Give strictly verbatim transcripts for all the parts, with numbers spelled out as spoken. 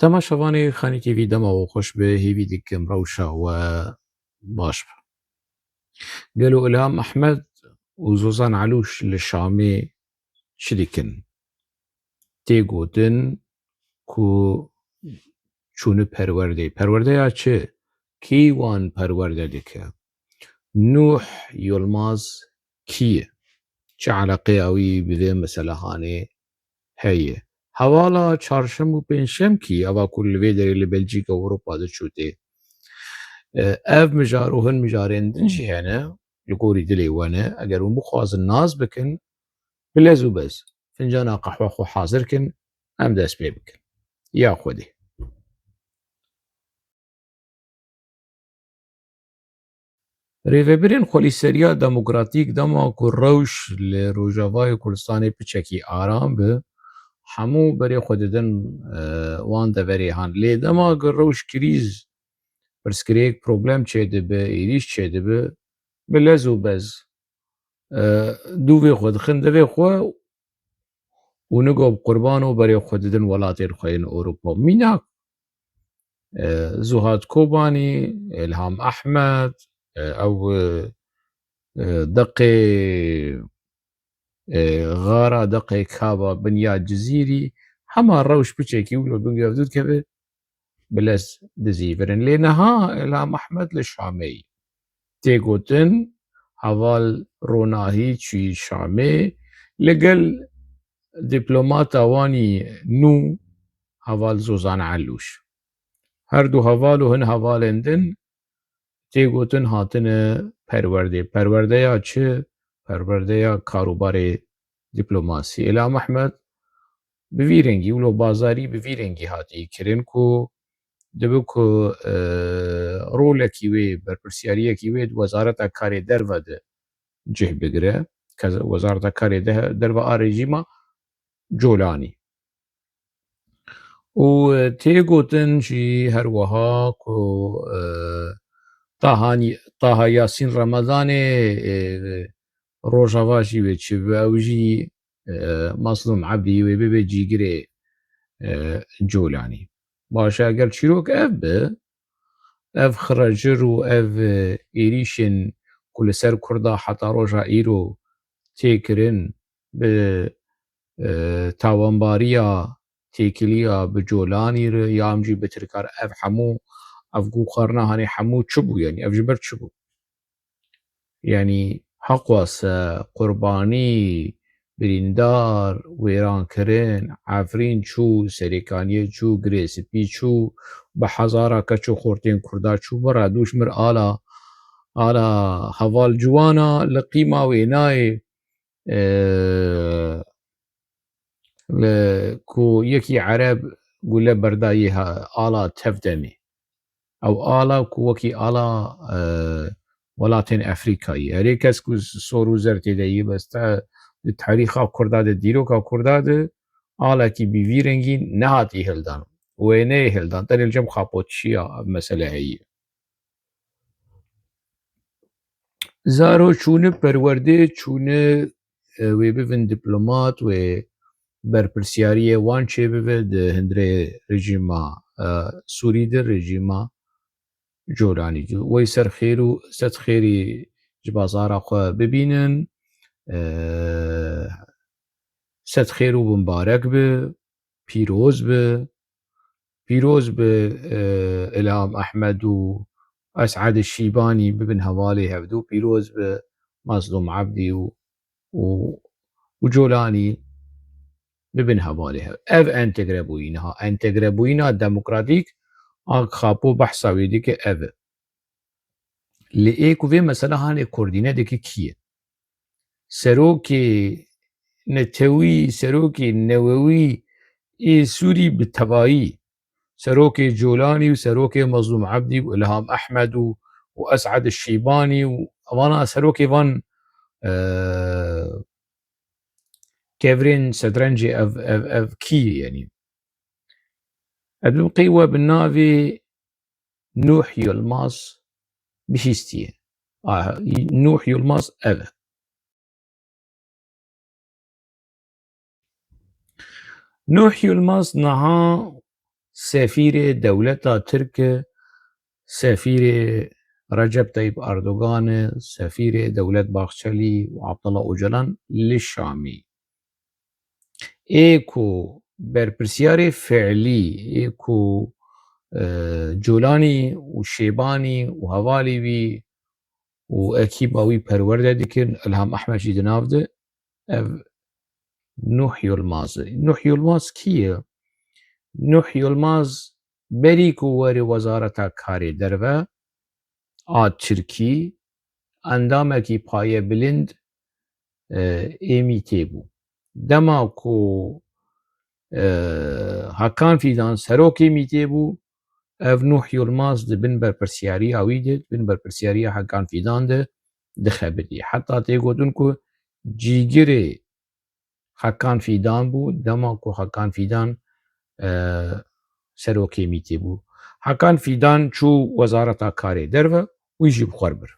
Temaşevanê Xanî T V, dema we xweş be, hêvî dikim rewşa we baş be. Gelo Îlham Ehmed û Zozan Elûş li Şamê çi dikin? Tê gotin ku çûne perwerdê. Perwerdeya çi? Kî wan perwerde dike? Nûh Yilmaz kî ye? Çi eleqeya wî bi vê meselehanê heye? Hevala çarşem û pêncşem kî, eva ku li vê derê li Belçîka û Ewropa de çû tê? E, ev mijar û hin mijarên din jî hene, li gorî dilê we ne. Eger hûn bixwazin nas bikin, bi lez û bez fincana qehwa xwe hazir kin, em dest pê bikin. Ya Xwedê. Rêvebirên Xwelîseriya Demokratîk dema ku rewş li Rojavayê Kurdistanê piçekî aram bi, hemû berê xwe didin, e, wan deverê han. Lê dema ku rewş krîz, pirsgirêk, problem çêdibe, êrîş çêdibe, bi lez û bez, e, dûvê xwe dixin devê xwe û nigo bi qurban û berê xwe didin welatên xwe yên Ewropa. Mînak, e, Zuhad Kobanî, Îlham Ehmed, e, ew, e, e, deqê, e, Xara, deqê Kaba, Binya Cizîrî, hema rewş piçekî wilo bingehevdû dikeve, bi lez dizîvirin. Lê niha Îlham Ehmed li Şamê ye. Tê gotin, heval Ronahî çûyî Şamê, li gel diplomata wanî nû, heval Zozan Elûş. Her du heval û hin hevalên din tê gotin hatine perwerdê. Perwerdeya çi? Perwerdeya karûbarê diplomasî. Îlham Ehmed bi vî rengî, wilo bazarî bi vî rengî hatiye kirin ku dibe ku, e, rolekî wê, berpirsiyariyekî wê di Wezareta Karê Derve de cih bigire, ke Wezareta Karê de-, Derve a rejîma Colanî. Û, e, tê gotin jî her wiha ku, e, Taha, Taha Yasîn Remadanê, e, Rojava jî wê çi bi, ew jî, e, Mazlûm Ebdî wê bibe cîgirê, e, Colanî. Baş e, eger çîrok ev bi, ev xiracir û ev, e, êrîşên ku li ser Kurda heta roja îro tê kirin bi, e, tawanbariya têkiliya bi Colanî re, ya em jî bi Tirkan, ev hemû, ev ku xwarina hanê hemû çi bû, yanî ev ji ber çi bû? Yanî heqwase qurbanî, birîndar, wêrankirin, Efrîn çû, Serêkaniyê çû, Girê Spî çû, bi hezara keç û xortên Kurda çû, bira dûş mir ala, ala heval ciwana li qîma wê nayê, e, li ku yekî Ereb gule berdayê ha-, ala tevdemê. Ew ala ku wekî ala, e, welatên Efrîkayî. Herê kes ku sor û zer tê de yî beste di tarîxa Kurda de, dîroka Kurda de, alekî bi vî rengî nehatî hildan. Wê neyê hildan. Tenê li cem xapotçiya ev mesele heye. Zaro çûne perwerdê, çûne, e, wê bibin diplomat, wê berpirsiyariyê wan çêbibe di hundirê rejîma, e, Sûrî de, rejîma Colanî de. Wey ser xêr û sed xêrî ji bazara xwe bibînin. E, sed xêr û bimbarek bi, pîroz bi. Pîroz bi, e, Îlham Ehmed û Es'ed Şîbanî bibin hevalê hevdû. Pîroz bi Mazlûm Ebdî û, û, û Colanî bibin hevalê hev. Ev entegrebûyî niha, entegrebûyîna demokratîk a Xapo behsa wî dike ev e. Lê ê ku vê mesela hanê koordîne dike kî ye? Serokê netewî, serokê newewî ê Sûrî bi tevayî, serokê Colanî û serokê Mazlûm Ebdî û Îlham Ehmed û, û Es'ed Şîbanî û evana serokê van, e, kevirên setrencê ev, ev, ev kî ye, yanî? Ez bim qey we bi navê Nûh Yilmaz bihîstiye. A, Nûh Yilmaz ev e. Nûh Yilmaz niha sefîrê dewleta Tirk e, sefîrê Recep Tayyip Erdogan e, sefîrê Dewlet Bahçelî û Abdullah Ocalan li Şamî. Ê ku berpirsiyarê fiilî, ê ku, e, Colanî û Şêbanî û hevalî wî û ekîba wî perwerde dikin, Ilham Ehmed jî di nav de, ev Nuh Yilmaz e. Nuh Yilmaz kî ye? Nuh Yilmaz berî ku were Wezareta Karê Derve a Tirkî, endamekî payebilind, e, ê MÎT'ê bû. Dema ku, e, Hakan Fîdan serokê MÎT'ê bû, ev Nuh Yilmaz di bin berpirsiyariya wî de, di bin berpirsiyariya Hakan Fîdan de dixebitî. Heta tê gotin ku cîgirê Hakan Fîdan bû, dema ku Hakan Fîdan, e, serokê MÎT'ê bû. Hakan Fîdan çû Wezareta Karê Derve, wî jî bi xwe re bir.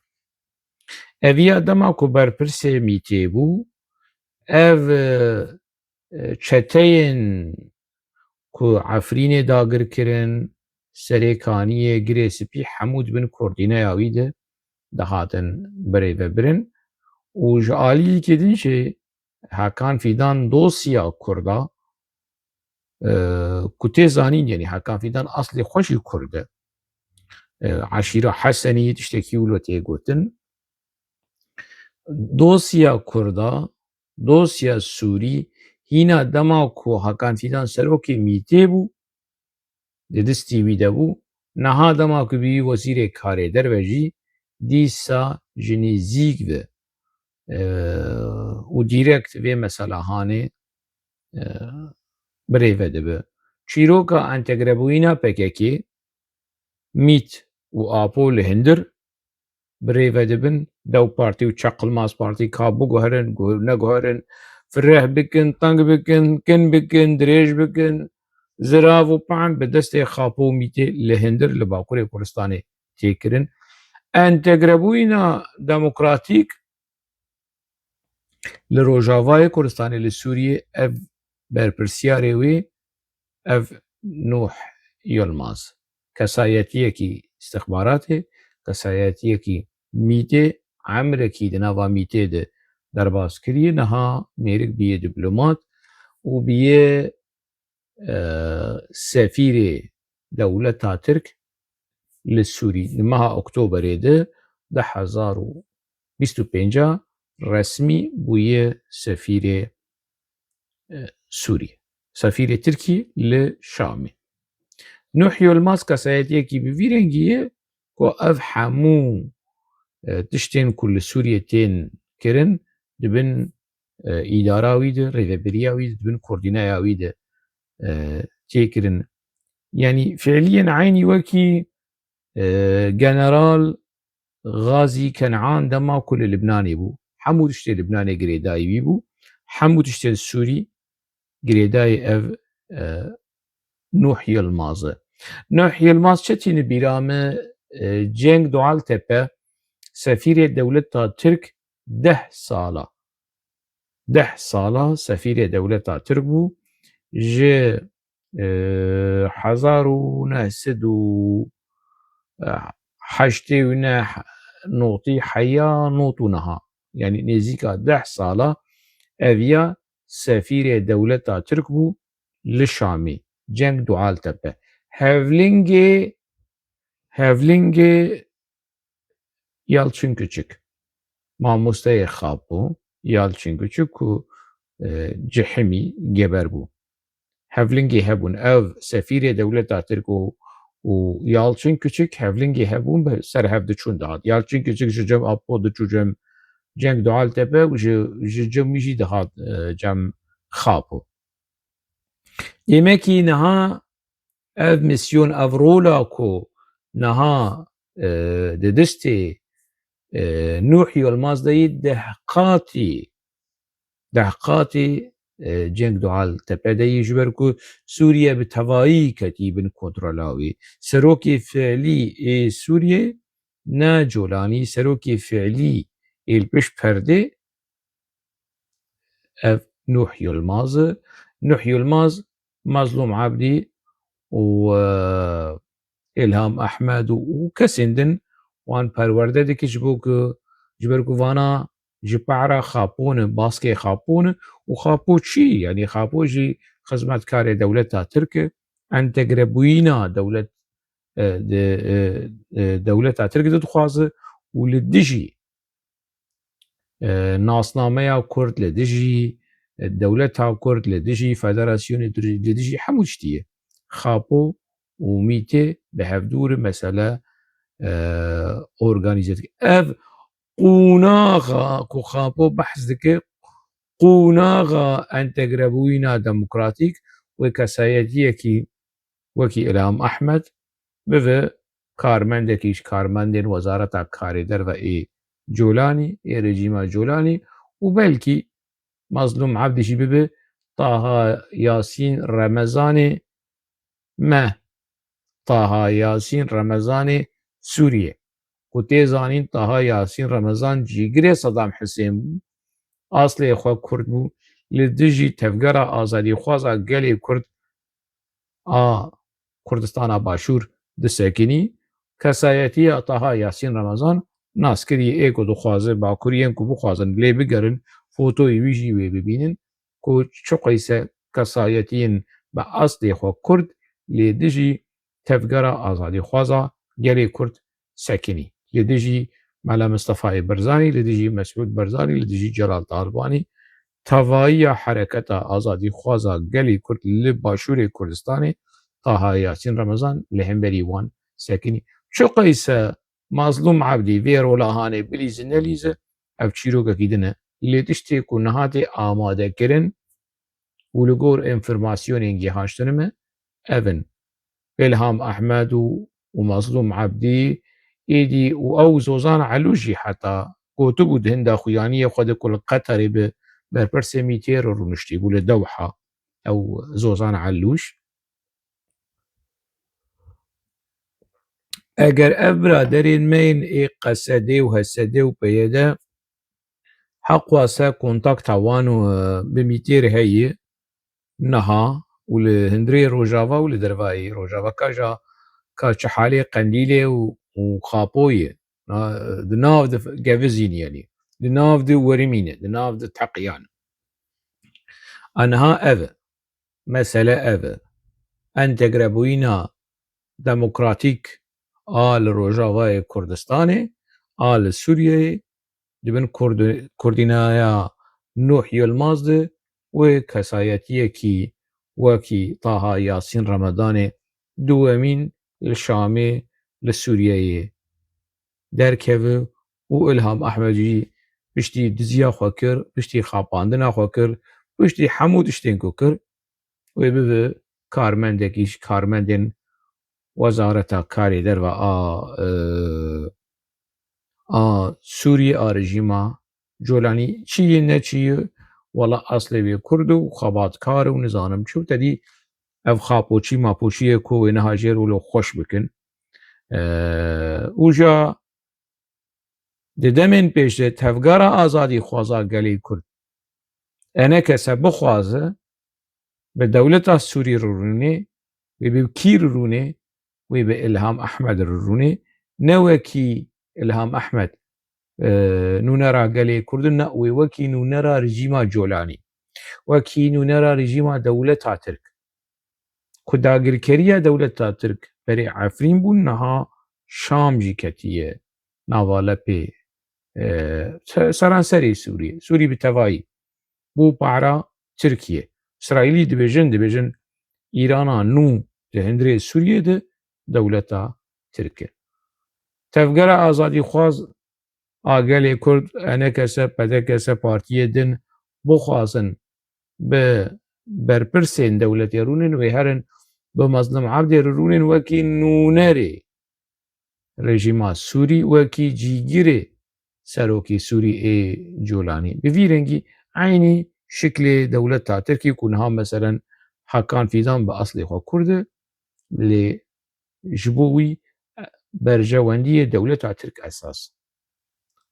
Eviya dema ku berpirsê MÎT'ê bû, ev, e, çeteyên ku Efrînê dagir kirin, Serê Kaniyê, Girê Spî, hemû di bin koordîneya wî de dihatin birêvebirin. Û ji aliyekî din jî Hakan Fîdan dosya Kurda, e, ku tê zanîn, yanî Hakan Fîdan aslê xwe jî Kurd e. E, eşîra Hesenî tiştekî wilo tê gotin. Dosya Kurda, dosya Sûrî, hîna dema ku Hakan Fîdan serokê MÎT'ê bû, di destî wî de bû, niha dema ku bûyî wezîrê karê derve jî, dîsa ji nêzîk ve, e, û dîrekt vê meselehanê, e, birêve dibe. Çîroka entegrebûyîna P K K, MÎT û Apo li hundir birêve dibin, dew partî û çeqilmaz partî ka biguherin, gu-, neguherin, fireh bikin, teng bikin, kin bikin, dirêj bikin, zirav û pan bi destê Xapo û MÎT'ê li hundir li Bakurê Kurdistanê tê kirin. Entegrebûyîna demokratîk li Rojavayê Kurdistanê, li Sûriyê, ev berpirsiyarê wê, ev Nuh Yilmaz. Kesayetiyekî îstixbaratê, kesayetiyekî MÎT'ê, emrekî di nava MÎT'ê de derbas kiriye, niha mêrik bûye diplomat û bûye, e, sefîrê dewleta Tirk li Sûrî. Di meha Oktoberê de du hezar û bîst û pênc resmî bûye sefîrê, e, Sûrî. Sefîrê Tirkî li Şamê. Nuh Yilmaz kesayetiyekî bi vî rengî ye ku ev hemû, e, tiştên ku li Sûriyê tên kirin, dibin, e, îdara wî de, rêvebiriya wî de, dibin koordîneya wî de, e, tê kirin. Yanî fiiliyên eynî wekî, e, General Gazî Kenan dema ku li Libnanê bû, hemû tiştê Libnanê girêdayî wî bû, hemû tiştên Sûrî girêdayî ev, e, Nuh Yilmaz e. Nuh Yilmaz çi tîne bîra me, e, Cenk Doğaltepe, sefîrê dewleta Tirk deh sala. Deh sala sefîrê dewleta Tirk bû. Ji, e, hezar û neh sed û heştê û neh notî heya not û neha. Yanî nêzîka deh sala eviya sefîrê dewleta Tirk bû li Şamê. Cenk Doğaltepe. Hevlingê, hevlingê Yalçın Küçük. Mamosteyê Xapo, Yalçın Küçük ku, e, cihimî geber bû. Hevlingê hebûn. Ev sefîrê dewleta Tirk û, û Yalçın Küçük hevlingê hebûn, bi ser hev diçûn dihat. Yalçın Küçük ji cem Apo diçû cem Cenk Doğaltepe û ji, ji cem wî jî dihat, e, cem Xapo. Demekî niha ev misyon, ev rola ku niha, e, di destê, e, Nuh Yilmaz de yî deh qatî, deh qatî, e, Cenk Doğaltepe de yî, ji ber ku Sûriye bi tevayî ketî bin kontrola wî. Serokê fiilî ê Sûriyê ne Colanî, serokê fiilî ê li pişt perdê ev Nuh Yilmaz e. Nuh Yilmaz, Mazlûm Abdî û, e, Îlham Ehmed û, û kesên din wan perwerde dike ji bo ku, ji ber ku vana ji pehra Xapo ne, baskê Xapo ne û Xapo çi? Yanî Xapo jî xizmetkarê dewleta Tirk e, entegrebûyîna dewlet, e, di, e, e, dewleta Tirk de dixwaze û li dijî e, nasnameya Kurd, li dijî, e, dewleta Kurd, li dijî Federasyonê Tirkî, li dijî hemû tiştî ye. Xapo û mîtê bi hevdû re mesele, e, organîze dike. Ev qonaxa ku Xapo behs dike, qonaxa entegrebûyîna demokratîk wê kesayetiyekî wekî Îlham Ehmed bibe karmendekî ji karmendên Wezareta Karê Derve ê Colanî, ê rejîma Colanî û belkî Mazlûm Ebdî jî bibe Taha Yasîn Remezanê me, Taha Yasîn Remezanê Sûriyê. Ku tê zanîn Taha Yasîn Remezan cîgirê Sedam Hisên bû, aslê xwe Kurd bû, li dijî tevgera azadîxwaza gelê Kurd a Kurdistana Başûr disekinî. Kesayetiya Taha Yasîn Remezan naskirî ê ku dixwaze Bakuriyên ku bixwazin lê bigerin, fotoyê wî jî wê bibînin ku çiqeyse kesayetiyên bi aslê xwe Kurd lê dijî tevgera azadîxwaza gelê Kurd sekinî. Li dijî Mela Mistefayê Barzanî, li dijî Mesûd Barzanî, li dijî Celal Talibanî, tevayiya hereketa azadîxwaza gelê Kurd li Başûrê Kurdistanê Taha Yasîn Remezan li hemberî wan sekinî. Çiqeyse Mazlûm Ebdî vê rola hanê bilîze nelîze, ev çîrokekî din e. Lê tiştê ku niha tê amadekirin û li gor enfirmasyonên gihaştine me, ev in. Îlham Ehmed û, û Mazlûm Ebdî, êdî û ew Zozan Elûş jî heta gotibû di hinda xuyaniyê xwe de ku li Qeterê bi berpirsê mîtê re rûniştî bû li Dewha. Ew Zozan Elûş. Eger ev biraderên me yên ê Qesedê û Hesedê û P Y D heq wase kontakta wan û, e, bi mîtê re heye niha û li hundirê Rojava û li dervayî Rojava ka ja ka çi halê Qendîlê û, û Xapoyê, na, di nav di gevizîn, yanî di nav di werimîne, di nav di teqiyan. A niha ev e. Mesele ev e. Entegrebûyîna demokratîk a li Rojavayê Kurdistanê, a li Sûriyeyê, di bin Kurdi-, Kurdînaya Nuh Yilmaz de wê kesayetiyekî wekî Taha Yasîn Remedanê duwemîn li Şamê, li Sûriyeyê derkeve û Îlham Ehmed jî piştî diziya xwe kir, piştî xapandina xwe kir, piştî hemû tiştên ku kir, wê bibe karmendekî ji karmendên Wezareta Karê Derve a, e, a Sûriyê, a rejîma Colanî. Çi ye ne çi ye, wela eslê wê Kurd û xebatkar û nizanim çi û te dî ev xapoçî mapoçiyê ku wê niha jêr wilo xweş bikin. E, û ja di demên pêş de Tevgera Azadîxwaza Gelê Kurd, enekese bixwaze bi dewleta Sûrî re rûnê, wê bi kî re rûnê, wê bi Îlham Ehmed re rûnê, ne wekî Îlham Ehmed, e, nûnera gelê Kurd in, ne, wê wekî nûnera rejîma Colanî, wekî nûnera rejîma dewleta Tirk. Ku dagirkeriya dewleta Tirk berê Efrîn bûn, niha Şam jî ketiye nava lepê, e, se-, seranserê Sûriyê. Sûrî bi tevayî bû para Tirkiye. Îsraîlî dibêjin, dibêjin Îrana nû di hundirê Sûriyê de dewleta Tirk e. Tevgera Azadîxwaz a gelê Kurd, enekese, pedekese, partiyê din bixwazin bi berpirsên dewletê rûnin, wê herin bi Mazlûm Ebdê re rûnin wekî nûnerê rejîma Sûrî, wekî cîgirê serokê Sûrî ê Colanî. Bi vî rengî eynî şiklê dewleta Tirkî ku niha meselen Hakan Fîdan bi eslê xwe Kurd e, lê ji bo wî berjewendiyê dewleta Tirk esas.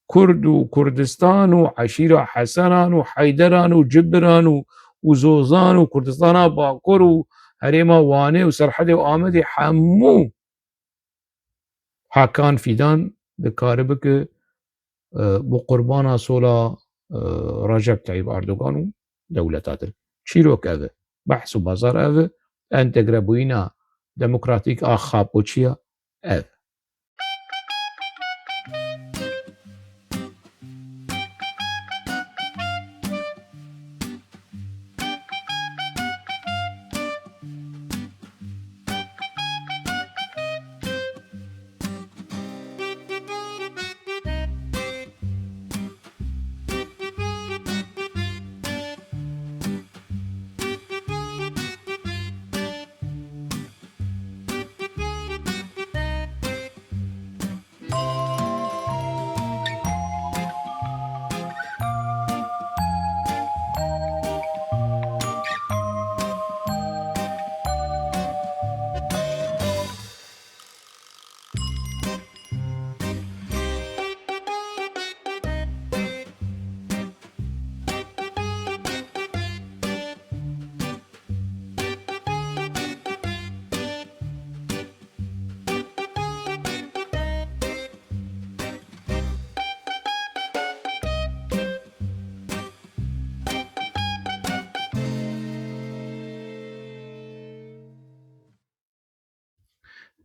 Kurd û Kurdistan û eşîra Hesenan û Heyderan û Cibiran û, û Zozan û Kurdistana Bakur û herêma Wanê û Serhedê û Amedê hemû Hakan Fîdan dikare bike, e, bi qurbana sola, e, Recep Tayyip Erdogan û dewleta din. Çîrok ev e. Behs û bazar ev e. Entegrebûyîna demokratîk a Xapoçiya ev.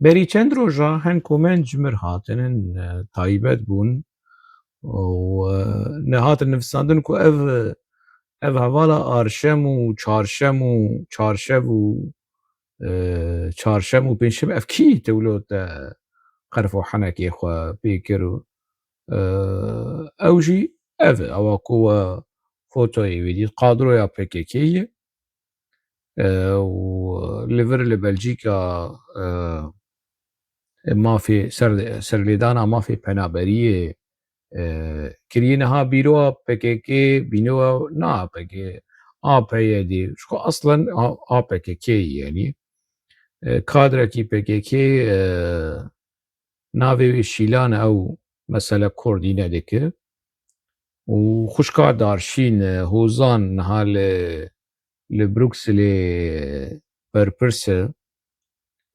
Berî çend roja hin komên ji mir hatinin, e, taybet bûn û, e, nehatin nivîsandin ku ev, ev hevala arşem û çarşem û çarşev û, e, çarşem û pêncşem ev kî tewlo te qerf û henekê xwe pê kir û, e, ew jî ev e, ewa ku we fotoyê wê dît, kadroya P K K ye. E, û li vir li Belçîka, e, mafê ser, serlêdana mafê penaberiyê, e, kiriye. Niha bîroya P K K, bîroya na P K K, A P Y D, ji xwe aslen A-, A P K K ye, yanî, e, kadrekî P K K, e, navê wê Şîlan e, ew mesele koordîne dike. Û xwişka Darşîn, e, Hozan niha li, li Brukselê berpirs e.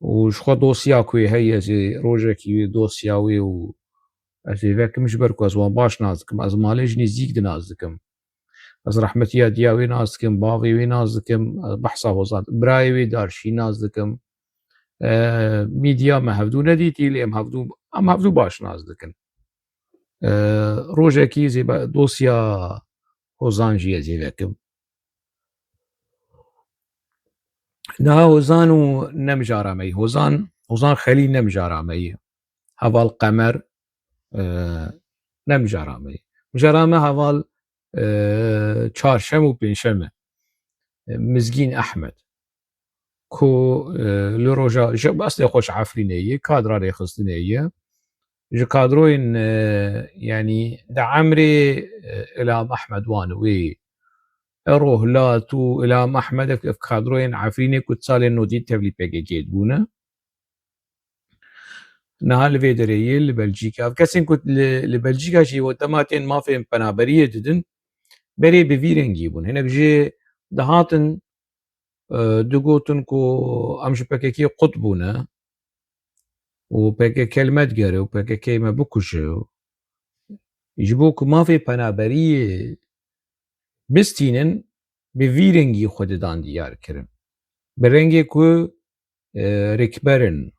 Û ji xwe dosya ku wê heye, ez ê rojekî wê dosya wê û ez ê vekim, ji ber ku ez wan baş nas dikim. Ez malê ji nêzîk di nas dikim. Ez rehmetiya diya wê nas dikim, bavê wê nas dikim, ez behsa Hozan, birayê wê Darşîn nas dikim. E, mîdiya me hevdû nedîtî, lê em hevdû, em hevdû baş nas dikin. E, rojekî zêbe dosya Hozan jî ez ê vekim. Niha Hozan û ne mijara me yî. Hozan, Hozan Xelîl ne mijara me yî. Heval Qemer, e, ne mijara me yî. Mijara me heval, e, çarşem û pênşem e. E, Mizgîn Ehmed. Ku, e, li roja, ji eslê xwe ji Efrînê ye, kadra rêxistinê ye. Ji kadroyên, e, yanî di emrê, e, Îlham Ehmed wan wê, e, Rohlat û Îlham Ehmed ev, ev kadroyên Efrînê ku di salên nodî tevlî P K K dibûne. Niha li vê derê ye li Belçîka. Ev kesên ku li, li Belçîka jî we dema tên mafên penaberiyê didin, berê bi vî rengî bûn. Hinek jê dihatin, e, digotin ku em ji P K K qut bûne û P K K li me digere û P K K me bikuje. Ji bo ku mafê penaberiyê bistînin, bi vî rengî xwe didan diyar kirin. Bi rengê ku, e, rêkber in,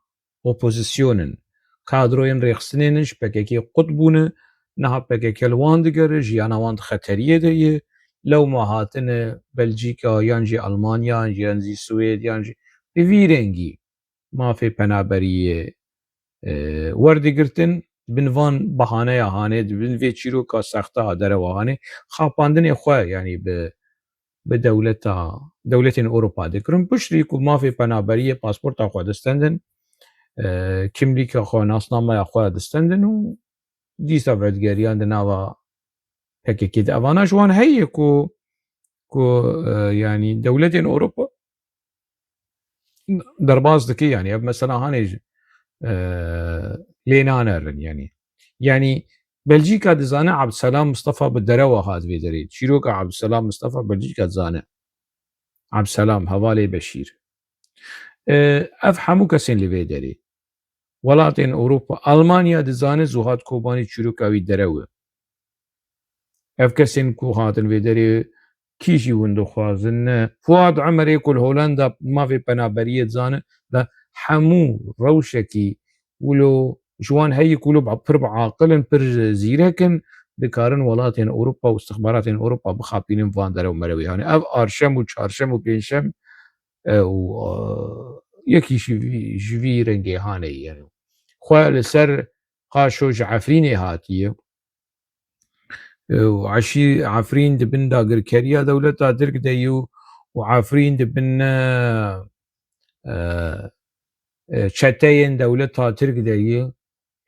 opozîsyon in, kadroyên rêxistinê ne ji P K K qut bûne, niha P K K li wan digere, jiyana wan di xeteriyê de ye, lewma hatine Belçîka, yan jî Almanya, yan jî Swêd, yan jî bi vî rengî mafê penaberiyê, e, werdigirtin, di bin van bahaneya hanê, di bin vê çîroka sexta a derewa hanê, xapandinê xwe, yanî bi, bi dewleta, dewletên Ewropa dikirin. Piştî ku mafê penaberiyê, pasporta xwe distendin, e, kimlîka xwe, nasnameya xwe distendin û dîsa vedigeriyan di nava P K K de. Evana ji wan heye ku, ku, e, yanî dewletên Ewropa derbas dike, yanî ev mesela hanê ji, e, lê nanerin, yanî. Yanî Belçîka dizane Abdselam Mustafa bi derewa hat vê derê. Çîroka Abdselam Mustafa Belçîka dizane. Abdselam, hevalê Beşîr. E, ev hemû kesên li vê derê. Welatên Ewropa, Almanya dizane Zuhad Kobanî çîroka wî derew e. Ev kesên ku hatin vê derê kî jî win dixwazin ne. Fuad Emerê ku li Holanda mafê penaberiyê dizane, da hemû rewşekî wilo ji wan heyî ku wilo pir bi aqil in, pir zîrek in, dikarin welatên Ewropa û istixbaratên Ewropa bixapînin van derew merewê. Yanî ev arşem û çarşem û pêncşem, e, û, e, yekî ji vî, ji vî rengê hanê ye. Xwe li ser qaşo ji Efrînê hatiye. E, û Eşî-, Efrîn di bin dagirkeriya dewleta Tirk de ye û, û Efrîn di bin, e, e, e, çeteyên dewleta Tirk de ye.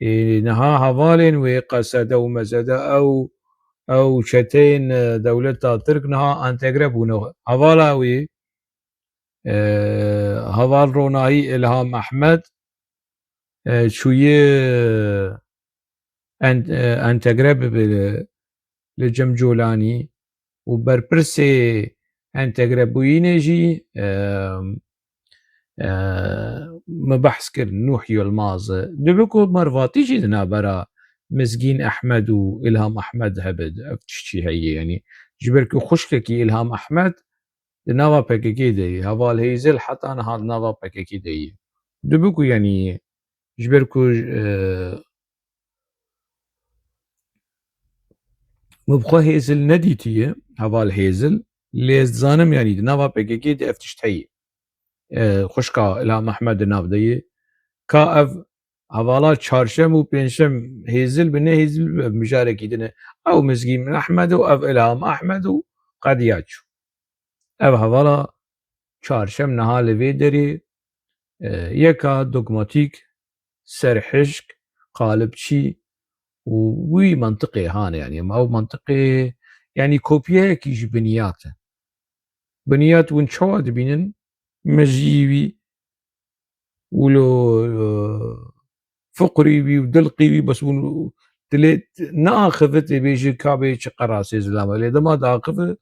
E, niha hevalên wê, Qesede û Mezede, ew, ew çeteyên, e, dewleta Tirk niha entegre bûne. Hevala wê, e, heval Ronahî Îlham Ehmed, e, çûye en-, e, entegre bibe li, li Cem Colanî û berpirsê entegrebûyînê jî, e, e, me behs kir, Nûh Yilmaz e. Dibe ku mervatî jî di navbera Mizgîn Ehmed û Îlham Ehmed hebe, ev tiştî heye, yanî ji ber ku xwişkekî Îlham Ehmed di nava P K K de ye. Heval Hêzil heta niha di nava P K K de ye. Dibe ku, yanî, ji ber ku, e, min bi xwe Hêzil nedîtiye, heval Hêzil, lê ez dizanim, yanî, di nava P K K de ev tişt heye. E, xwişka Îlham Ehmed di nav de ye. Ka ev hevala çarşem û pêncşem Hêzil bi, ne Hêzil bi, mijarekî din e. Ew Mizgîn Ehmed û ev Îlham Ehmed û qediya çû. Ev hevala çarşem niha li vê derê, e, yeka dogmatîk, serhişk, qalibçî û wî mantiqê hane, yanî, em ew mantiqê, yanî, kopyayekî ji biniyat e. Biniyat hûn çawa dibînin? Mejiyî wî, wilo, e, fiqrî wî û dilqî wî, bes hûn dilê neaxivitê bêjî ka bê çi qerasê zilame. Lê dema diaxive,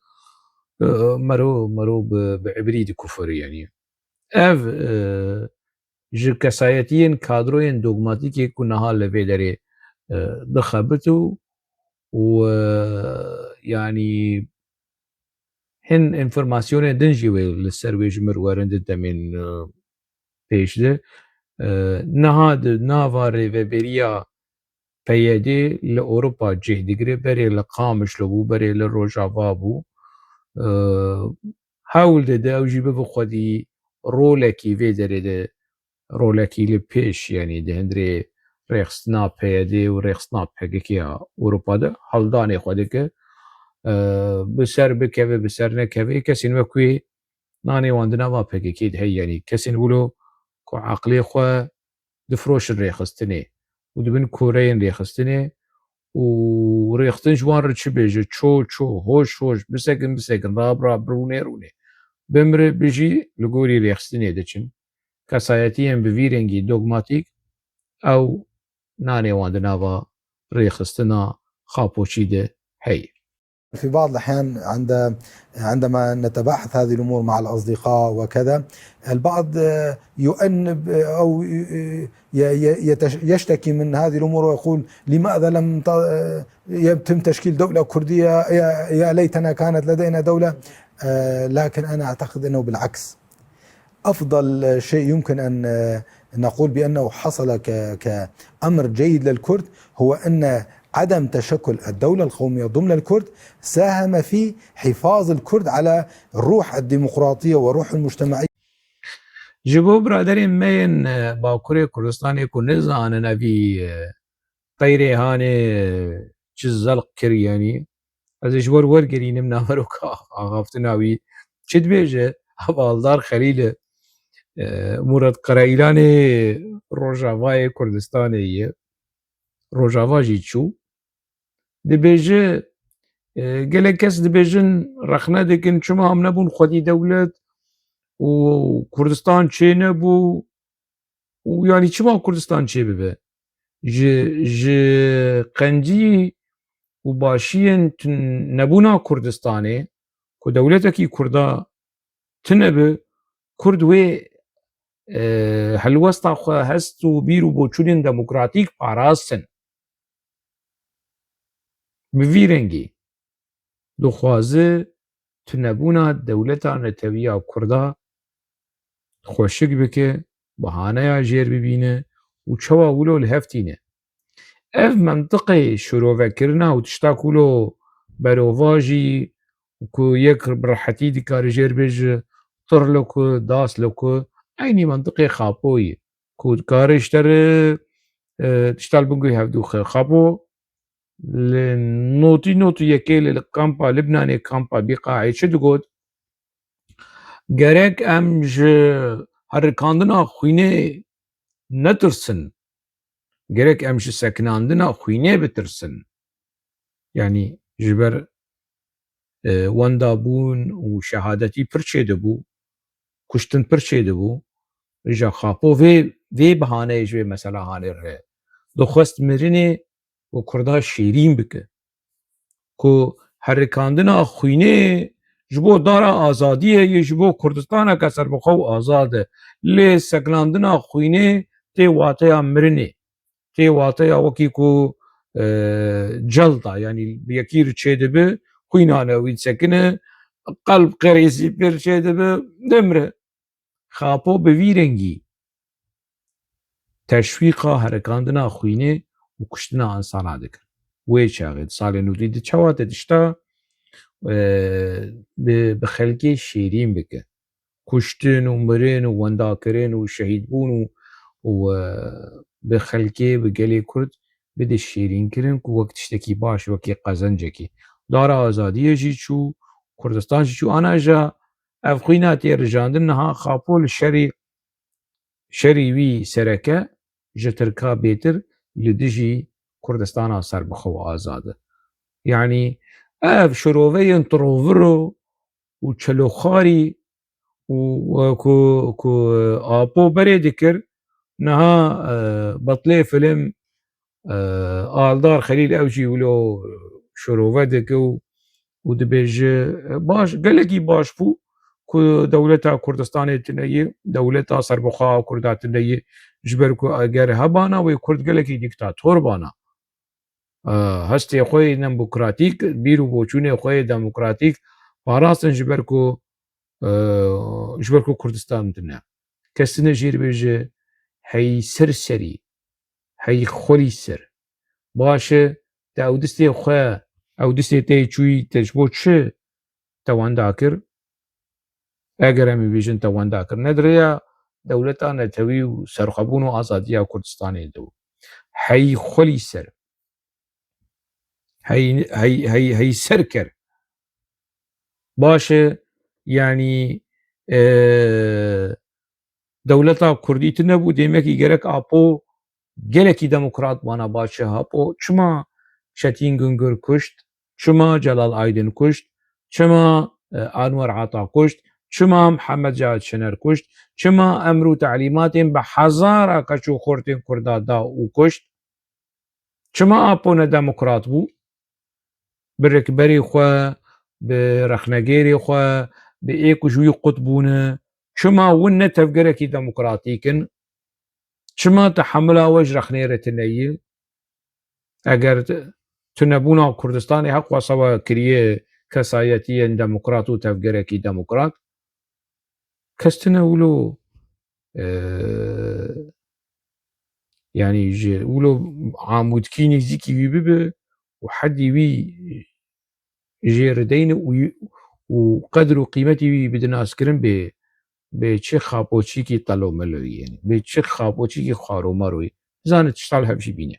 e, mero, mero bi, bi ibrî dikufire, yanî. Ev, e, ji kesayetiyên kadroyên dogmatîkê ku niha li vê derê, e, dixebit û, û, e, yanî hin informasyonên din jî wê li ser wê ji mir werin di demên, e, pêş de. E, niha di nava rêveberiya P Y D li Ewropa cih digire, berê li Qamişlo bû, berê li Rojava bû. E, hewl dide ew jî bibe xwedî rolekî vê derê de, rolekî li pêş, yanî di hundirê rêxistina P Y D û rêxistina P K K ya Ewropa de hewldanê xwe dike. E, bi ser bikeve, bi ser nekeve, kesên wek wê nanê wan di nava P K K de heye, yanî kesên wilo ku eqlê xwe difroşin rêxistinê û dibin koreyên rêxistinê û rêxistin ji wan re çi bêje, ço ço, hoş hoş, bisekin bisekin, rab rab, rûnê rûnê, bimire bijî, li gorî rêxistinê diçin. Kesayetiyên bi vî rengî dogmatîk, ew nanê wan di nava rêxistina xapoçî de heye. في بعض الأحيان عند، عندما نتباحث هذه الأمور مع الأصدقاء وكذا، البعض، آه، يؤنب، آه، أو ي-، ي-، يتش-، يشتكي من هذه الأمور ويقول: "لماذا لم ت-، آه، يتم تشكيل دولة كردية؟ يا، يا ليتنا كانت لدينا دولة." آه، لكن أنا أعتقد أنه بالعكس، أفضل شيء يمكن أن، آه، نقول بأنه حصل ك-، كأمر جيد للكرد هو أن عدم تشكل الدولة القومية ضمن الكرد ساهم في حفاظ الكرد على الروح الديمقراطية والروح المجتمعية. Ji bo biraderên me yên, e, Bakurê Kurdistanê ku nizanin evî, e, qeyrê hanê çi zelq kir, yanî ez ê ji we wergerînim naveroka axaftina wî. Çi dibêje? Hevaldar Xelîl e, e, Murat Qereîlanê Rojavayê Kurdistanê ye. Rojava jî çû. Dibêje, e, gelek kes dibêjin, rexne dikin, çima em nebûn xwedî dewlet û Kurdistan çênebû. Û yanî çima Kurdistan çêbibe? Ji, ji qencî û başiyên tun-, nebûna Kurdistanê, ku dewletekî Kurda tune bi, Kurd wê e, helwesta xwe, hest û bîr û boçûnên demokratîk parastin. Bi vî rengî dixwaze tunebûna dewleta netewî ya Kurda xweşik bike, bahaneya jêr bibîne û çawa wilo li hev tîne. Ev mentiqê şirovekirina û tişta ku wilo berovajî û ku yek bi rehetî dikare jêr bêje, tir li ku, das li ku, eynî mentiqê Xapoyî. Ku dikare ji te re, e, tişta li bin guhê hevdû xe. Xapo li notî notî yekê li, li kampa Libnanê, kampa Bîqaê çi digot? Gerek em ji herikandina xwînê netirsin. Gerek em ji sekinandina xwînê bitirsin. Yanî ji ber, e, wendabûn û şehadetî pir çêdibû, kuştin pir çêdibû. Îja Xapo vê, vê bihaneyê ji vê mesela hanê re. Dixwest mirinê û Kurda şêrîn bike. Ku herikandina xwînê ji bo dara azadiyê ye, ji bo Kurdistaneke serbixwe û azad e. Lê sekinandina xwînê tê wateya mirinê. Tê wateya wekî ku, e, celda, yanî bi yekî re çêdibe, xwînane wî disekine, qelb qerêzî pir çêdibe, dimre. Xapo bi vî rengî teşwîqa herikandina xwînê û kuştina insana dikir. Wê çaxê di salên nûdî de çawa te tişta, e, bi, bi xelkê şêrîn bike. Kuştin û mirin û wendakirin û şehîdbûn û, û, e, bi xelkê, bi gelê Kurd bide şêrînkirin ku wek tiştekî baş, wekî qezencekî. Dara azadiyê jî çû, Kurdistan jî çû. Ana ja ev xwîna tê rijandin, niha Xapo li şerî, şerî wî sereke ji Tirka bêtir li dijî Kurdistana serbixwe û azad e. Yanî ev şiroveyên tiroviro û çeloxarî û, e, ku, ku, e, Apo berê dikir, niha, e, betlê film, e, Aldar Xelîl ew jî wilo şirove dike û, û dibêje, e, baş, gelekî baş bû ku dewleta Kurdistanê tune ye, dewleta serbixwe a Kurda tune ye, ji ber ku eger hebana wê Kurd gelekî dîktator bana. E, hestê xwe yê demokratîk, bîr û boçûnê xwe yê demokratîk parastin ji ber ku, e, ji ber ku Kurdistan tune. Kes tune jêr bêje hey ser serî, hey xwelî ser. Baş e, te ew distê xwe, ew distê te yê çûyî te ji bo çi te wenda kir? Eger em ê bêjin te wenda kir, ne di rêya dewleta netewî û serxwebûn û azadiya Kurdistanê de bû. Hey xwelî ser. Hey, hey, hey, hey ser ker. Baş e, yanî, e, dewleta Kurdî tune bû, demekî gerek Apo gelekî demokrat bana. Baş e, Apo çima Çetîn Gungor kuşt, çima Celal Aydin kuşt, çima, e, Anwer Ata kuşt, çima Mihemed Cahit Şener kuşt, çima emr û telîmatên bi hezara keç û xortên Kurda da û kuşt? Çima Apo ne demokrat bû? Bi rêkberê xwe, bi rexnegêrê xwe, bi ê ku ji wî qut bûne, çima win ne tevgerekî demokratîk in? Çima tehemula we ji rexnê re tune ye? Eger t-, tunebûna Kurdistanê heqwasa we kiriye kesayetiyên demokrat û tevgerekî demokrat, kes tune wilo, e, yanî ji wilo amûdkî nêzîkî wî bibe û hedî wî jê rideyne û, û qedr û qîmetî wî bide naskirin bê, bê çi xapoçîkî telomeloyî, yanî bê çi xapoçîkî xwaromaroyî. Bizane tişta li hev jî bîne.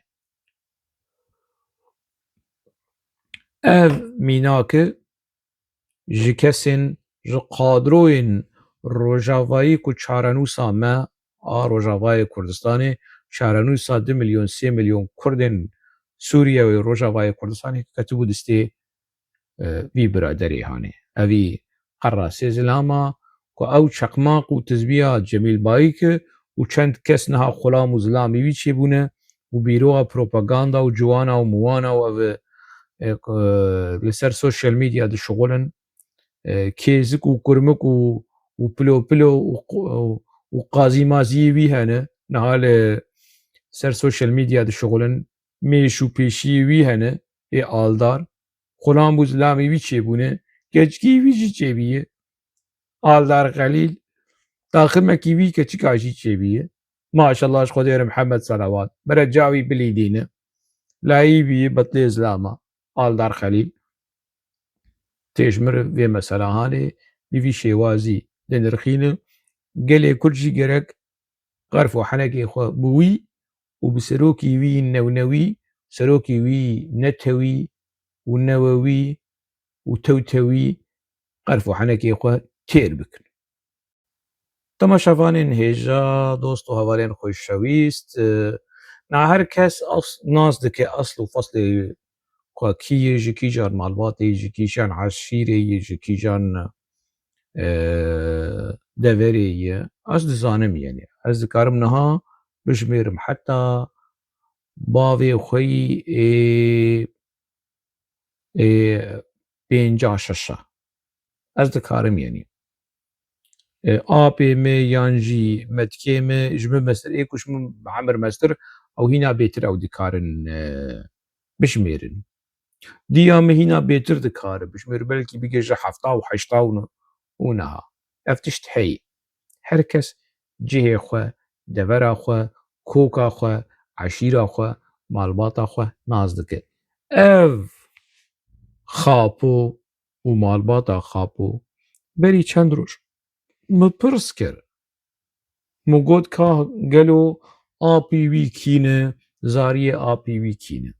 Ev mînak e ji kesên, ji kadroyên Rojavayî ku çarenûsa me a Rojavayê Kurdistanê, çarenûsa du milyon, sê milyon Kurdên Sûriyeyê Rojavayê Kurdistanê ketibû destê, e, vî biraderê hanê. Evî qerra sê zilama ku ew çeqmaq û tizbiya Cemîl Bayik e û çend kes niha xulam û zilamî wî çêbûne û bîroya propaganda û ciwana û miwana û ev, e, ku, e, li ser sosyal medya dişixulin, e, kêzik û kurmik û, û pilo pilo û qu-, û, û qazî maziyê wî hene, niha li ser sosyal medya dişixulin, mêş û pêşiyê wî hene, ê aldar, xulam û zilamê wî çêbûne, keçikî wî jî çêbîye. Aldar Xelîl, taximekî wî keçika jî çêbîye. Maşallah ji Xwedê re Mihemed selawat. Bere ca wî bilîdîne. Layî wî betlê zilama. Aldar Xelîl. Tê ji mir vê mesela hanê, bi vî şêwazî dinirxîne. Gelê Kurd jî gerek qerf û henekê xwe bi wî û bi serokî wî newnewî, serokî wî netewî û newewî û tewtewî qerf û henekê xwe têr bikin. Temaşevanên hêja, dost û hevalên xweşewîst, e, na her kes as-, nas dike asl û feslê xwe kî ye, ji kîjan malbatê ye, ji kîjan eşîrê ye, ji kîjan, e, deverê ye. Ez dizanim, yani. Ez dikarim niha bijmêrim heta bavê xwe yî ê, ê pênca şeş a. Ez dikarim, yani. E, apê me yan jî metkê me, ji min mestir, ê ku ji min hemir mestir, ew hîna bêtir ew dikarin, e, bijmêrin. Diya min hîna bêtir dikare bijmêr, belkî bigêje hefta û heşta û ne-, û niha. Ev tişt heye. Her kes cihê xwe, devera xwe, koka xwe, eşîra xwe, malbata xwe nas dike. Ev Xapo û malbata Xapo berî çend roj min pirs kir. Min got, ka gelo apî wî kî ne, zariyê apî wî kî ne?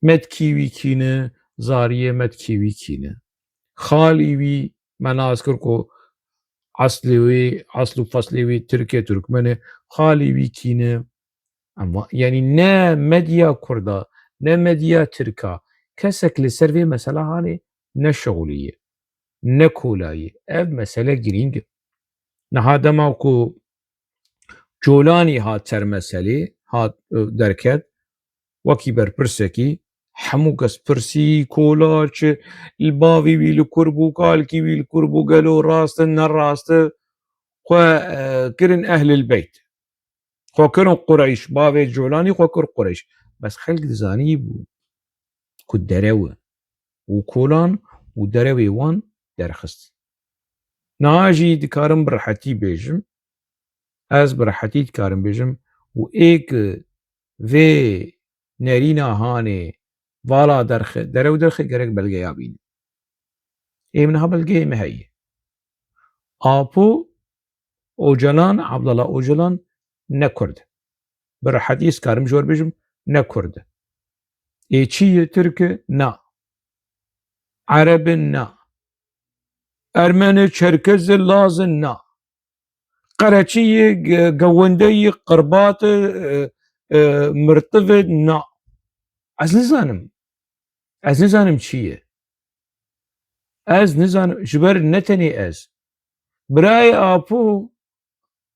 Metkî wî kî ne, zariyê metkî wî kî ne? Xalî wî, me nas kir ku eslê wî, esl û feslê wî tirk e, turkmen e, xalî wî kî ne? Em va-, yanî ne medya kurda, ne medya tirka, kesek li ser vê mesela hanê neşixuliye, nekolayî. Ev mesele girîng e. Niha dema ku Colanî hat ser meselê, hat, e, derket, wekî berpirsekî, hemû kes pirsî, Kola çi, li bavî wî li kur bû, kalkî wî li kur bû, gelo rast e, ne rast e? Xwe, e, kirin ehlil beyt. Xwe kirin Qureyş, bavê Colanî xwe kir Qureyş. Bes xelk dizanî bû ku derew e û Kolan û derewê wan derxist. Niha jî dikarim bi rehetî bêjim, ez bi rehetî dikarim bêjim û ê ku vê nerîna hanê vala derxe, derew derxe gerek belgeya bîne. Ê min ha belgeyê me heye. Apo Ocalan, Abdullah Ocalan ne Kurd e. Bi rehetî ez karim ji we bêjim, ne Kurd e. Ê çi ye, Tirk e? Na. Ereb in? Na. Ermen e, Çerkez e, Laz e? Na. Qereçî ye, ge-, gewende ye, qirbat e, e, e, mirtiv e? Na. Ez nizanim. Ez nizanim çi ye. Ez nizanim, ji ber ne tenê ez. Birayê Apo,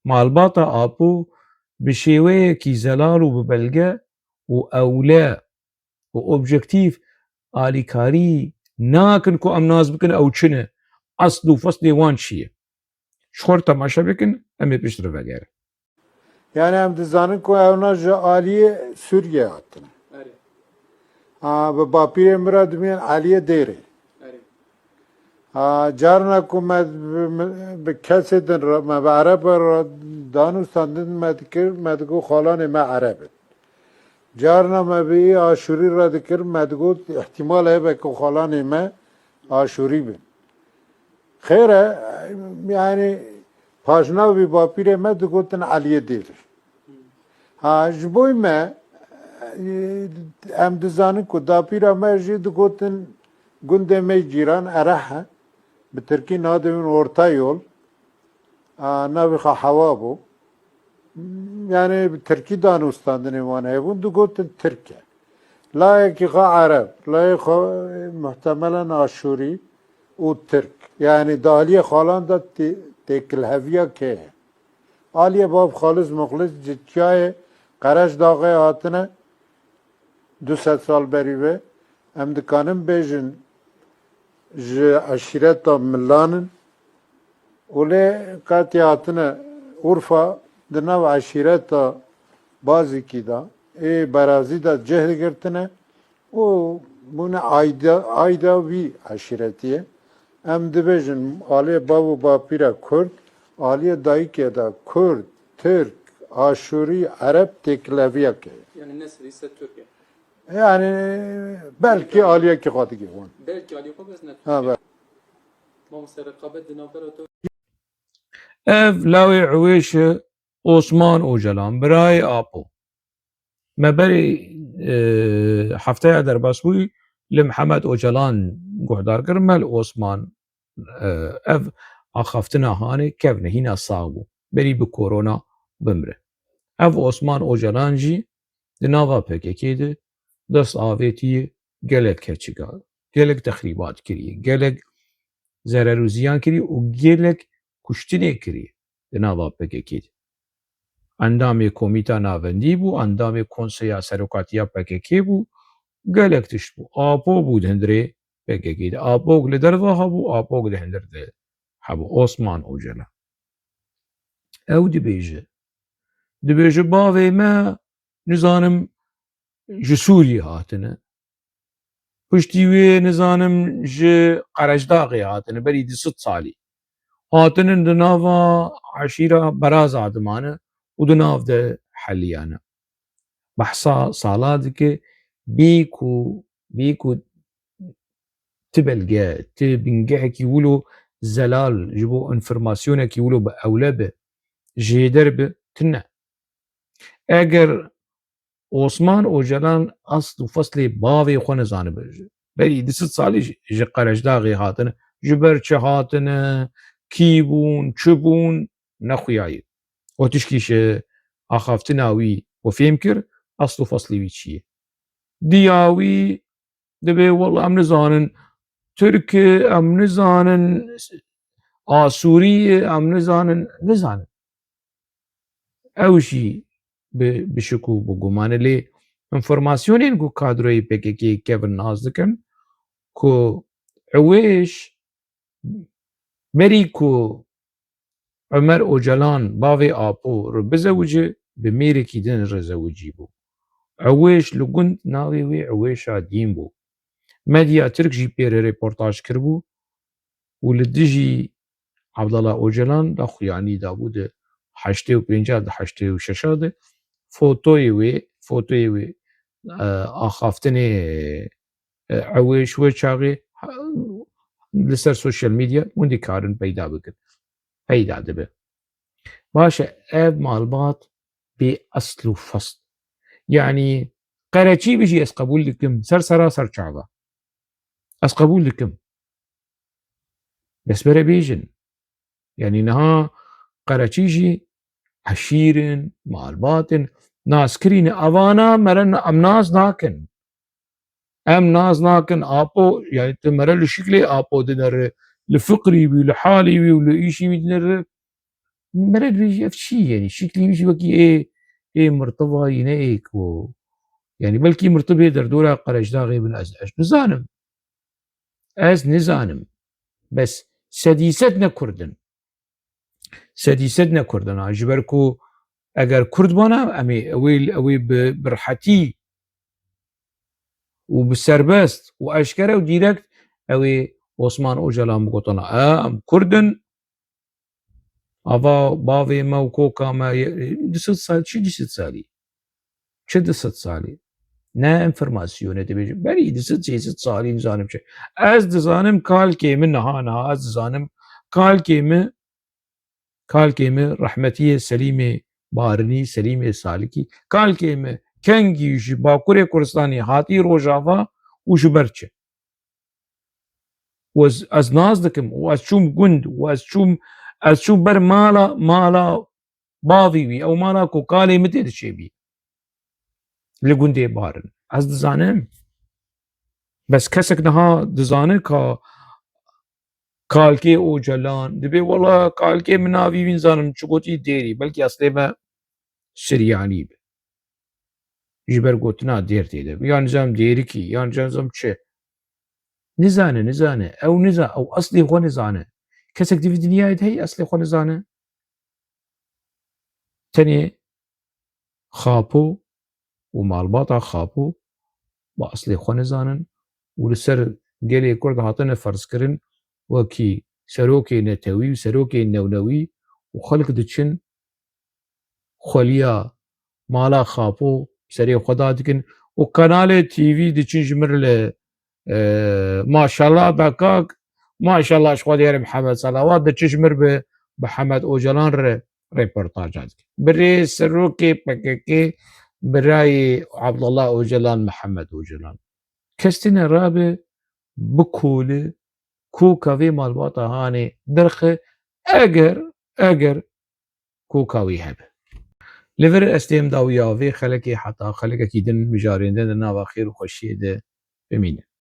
malbata Apo bi şêweyekî zelal û bi belge û ewle û objektîf alîkarî nakin ku em nas bikin ew çi ne, esl û feslê wan çi ye. Ji xwe re temaşe bikin, em ê piştre vegerin. Yani em dizanin ku ewna ji aliyê Sûriyê hatine. Erê. Ha, bi bapîrê min re dibînin Aliyê Dêrê. Erê. Ha, carna ku me bi, bi kesê din re, me bi Erebe re danûstandin, me dikir, me digot xalanê me Ereb in. Carna me bi î Aşûrî re dikir, me digot, îhtîmal hebe ku xalanê me Aşûrî bin. Xêr e, yani, paşnavî bapîrê me digotin Eliyê Dêr. Ha, ji bo me, em dizanin ku dapîra me jî digotin gundê me cîran Ereh e, bi tirkî nadibin Orta Yol, a, navê xwe Hewa bû. Yani bi tirkî danûstandinê wan hebûn, digotin Tirk e. Layekî xwe Ereb, layê xwe muhtemelen Aşûrî û Tirk. Yani di aliyê xalan de tê-, têkilheviya kê ye. Aliyê bav Xalis Muxlis ji çiyayê Qereç Daxê hatine, du sed sal berî ve, em dikanin bêjin ji eşîreta Milan in û lê qetî hatine Urfa di nav eşîreta Bazîkî de ê Berazî de cih girtine û bûne ayda, ayda vî eşîretî ye. Em dibêjin aliyê bav û bapîra Kurd, aliyê dayikê de Kurd, Tirk, Aşûrî, Ereb têkileviyek heye. Yani nesil ise Türkiye. Yani belkî aliyekî xwe digihon. Belkî aliyê xwe, bes ne Türkiye. Ha, be. Mamoste, reqabet di navbera te Ev lawê Ewêş e, Osman Ocalan, birayê Apo. Me berê, e, hefteya derbas bûyî li Mihemed Ocalan guhdar kir, me li Osman, e, ev axaftina hanê kevne, hîna sax bû. Berî bi korona bimre. Ev Osman Ocalan jî di nava P K K de dest avêtiye, gelek keçika, gelek texrîbat kiriye, gelek zerer û ziyan kiriye û gelek kuştinê kiriye di nava P K K de. Endamê Komîta Navendî bû, endamê Konseya Serokatiya P K K bû, gelek tişt bû. Apo bû di hundirê P K K de. Apok li derva hebû, Apok di hundir de hebû. Osman Ocalan. Ew dibêje, dibêje bavê me, nizanim, ji Sûriyê hatine. Piştî wê, nizanim, ji Qerecdaxê hatine, berî du sed salî. Hatinin di nava eşîra Beraza dimane û di nav de heliyane. Behsa sala dike, bê ku, bê ku ti belge, ti bingehekî wilo zelal, ji bo înformasyonekî wilo bi ewle be, jêder be, tune. Eger Osman Ocalan asl û feslê bavê xwe nizanibe. Berî du sed salî ji, ji Qerecdaxê hatine. Ji ber çi hatine, kî bûn, çi bûn, nexuyaye. Û tişkî ji axaftina wî we fêm kir, asl û feslê wî çi ye. Diya wî dibê, wela em nizanin Tirk e, em nizanin Asûrî ye, em nizanin, nizanin. Ew jî bi, bi şik û bi guman e, lê înformasyonên ku kadroyê P K K kevin nas dikin ku Ewêş berî ku Ömer Ocalan bavê Apo re bizewice, bi mêrekî din re zewicî bû. Ewêş li gund navê wê Ewêşa Dîn bû. Medya Tirk jî pê re reportaj kiribû û li dijî Abdullah Ocalan daxuyanî dabû di heştê û pênca, di heştê û şeşa de fotoyê wê, fotoyê wê, e, axaftinê, e, Ewêş wê çaxê, ha, li ser sosyal medya hûn dikarin peyda bikin. Peyda dibe. Baş e, ev malbat bê esl û fest. Yanî qereçî bijî ez qebûl dikim, ser sera ser çava. Ez qebûl dikim. Bes bere bêjin. Yanî niha qereçî jî eşîr in, malbat in, naskirî ne. Evana mere na-, em nas nakin. Em nas nakin. Apo, yanî tu mere li şiklê Apo dinere, li fikrî wî, li halî wî û li îşî wî dinere. Mere dibêjî ev çi ye? Yanî şiklî wî jî wekî ê, ê mirtiva yî ne ê ku. Yanî belkî mirtivê derdora Qerecdaxê bin, ez, ez nizanim. Ez nizanim. Bes sedî sed ne Kurd in. Sedî sed ne Kurd in. Ha, ji ber ku eger Kurd bana, em ê, ew ê, ew ê bi, bi rehetî û bi serbest û eşkere û dîrekt ew ê Osman Ocalan bigotana, e, em Kurd in, ava bavê me û koka me ye, du sed sal, çi du sed salî? Çi du sed salî? Ne înformasyonê dibêje. Berî du sed sê sed salî nizanim çi. Ez dizanim kalkê min niha, niha ez dizanim kalkê min, kalkê min rehmetiyê Selîmê Barinî, Selîmê Salikî, kalkê min kengî ji Bakurê Kurdistanê hatî Rojava û ji ber çi? Û ez, ez nas dikim û ez çûm gund û ez çûm, ez çûm ber mala, mala bavî wî, ew mala ku kalê min tê diçêbî. Li gundê Barin. Ez dizanim. Bes kesek niha dizane ka kalkê Ocalan, dibê wela kalkê min navî wî nizanim çi gotî, Dêrî. Belkî eslê me Siryanî be. Ji ber gotina Dêr tê de be. Yan nizam Dêrikî, yan nizam çi. Nizane, nizane. Ew niza-, ew eslê xwe nizane. Kesek di vî dinyayê de heye eslê xwe nizane? Tenê Xapo û malbata Xapo bi eslê xwe nizanin û li ser gelê Kurd hatine ferzkirin wekî serokê netewî û serokê newnewî û xelk diçin xweliya mala Xapo serê xwe dadikin û kanalê T V diçin ji mir li, e, maşallah da kak, maşallah ji xwe diyarê Mihemed Salawat diçin ji mir bi Mihemed Ocalan re rêportaja dikin. Birê serokê P K K birayê Abdullah Ocalan, Mihemed Ocalan. Kes tine rabe bikole koka vê malbata hanê derxe eger, eger koka wî hebe. Li vir ez têm dawiya vê xelekê heta xelekekî din mijarêndin di nava xêr û xweşiyê de bimînin.